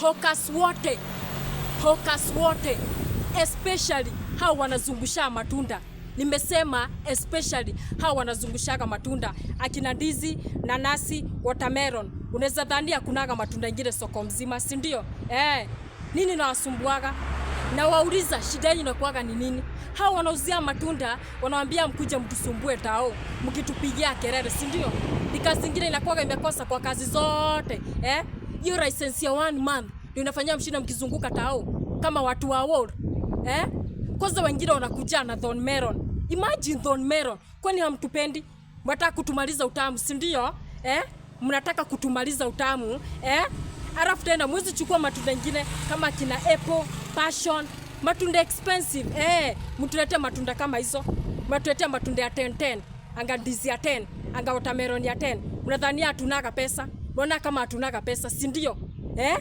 Hawkers wote, hawkers wote, especially hao wanazungusha matunda. Nimesema especially hao wanazungushaga matunda, akina ndizi, nanasi, watermelon. Unaweza dhania kunaga matunda ingine soko mzima, si ndio? Eh, nini nawasumbuaga? Na wauliza shida yenu inakuwaga ni nini? Hao wanauzia matunda wanawaambia mkuje mtusumbue tao, mkitupigia kelele, si ndio? Ni kazi ingine inakuwaga imekosa kwa kazi zote, eh? Hiyo license ya one month ndio inafanyia mshinda mkizunguka tao kama watu wa world, eh? Kwanza wengine wanakuja na thorn melon. Imagine thorn melon. Kwani hamtupendi? Mnataka kutumaliza utamu, si ndio? Eh? Mnataka kutumaliza utamu, eh? Alafu tena mwezi chukua matunda ingine kama kina apple, passion, matunda expensive. Eh, mtulete matunda kama hizo. Mnatuletea matunda ya 10 10, anga ndizi ya 10, anga watermelon ya 10. Mnadhania hatunaga pesa? Mbona kama hatunaga pesa, si ndio? Eh?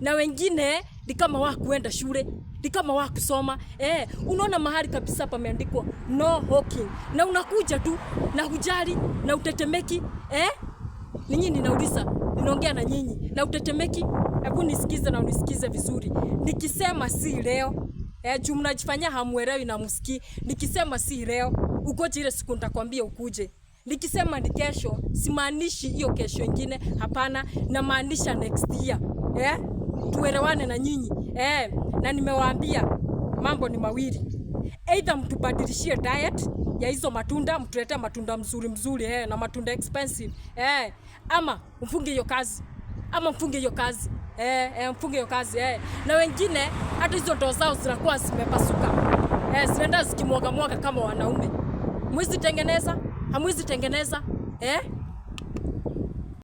Na wengine ni kama wa kuenda shule, ni kama wa kusoma. Eh, unaona mahali kabisa pameandikwa no hawking, na unakuja tu na hujali na utetemeki, eh? Ninyi ninauliza, ninaongea na nyinyi na utetemeki. Hebu nisikize na unisikize vizuri. Nikisema si leo, eh, juu mnajifanyia hamuelewi na msikii. Nikisema si leo, ugoje ile siku nitakwambia ukuje. Nikisema ni kesho, simaanishi hiyo kesho ingine, hapana, namaanisha next year. Eh? Tuelewane na nyinyi. Eh, na nimewaambia mambo ni mawili. Either mtubadilishie diet ya hizo matunda, mtuletee matunda mzuri mzuri, eh, na matunda expensive, eh, ama mfunge hiyo kazi, ama mfunge hiyo kazi, eh, eh, mfunge hiyo kazi, eh. Na wengine hata hizo ndoo zao zinakuwa zimepasuka, eh, zinaenda zikimwaga mwaga kama wanaume. Mwezi tengeneza, hamwezi tengeneza, eh?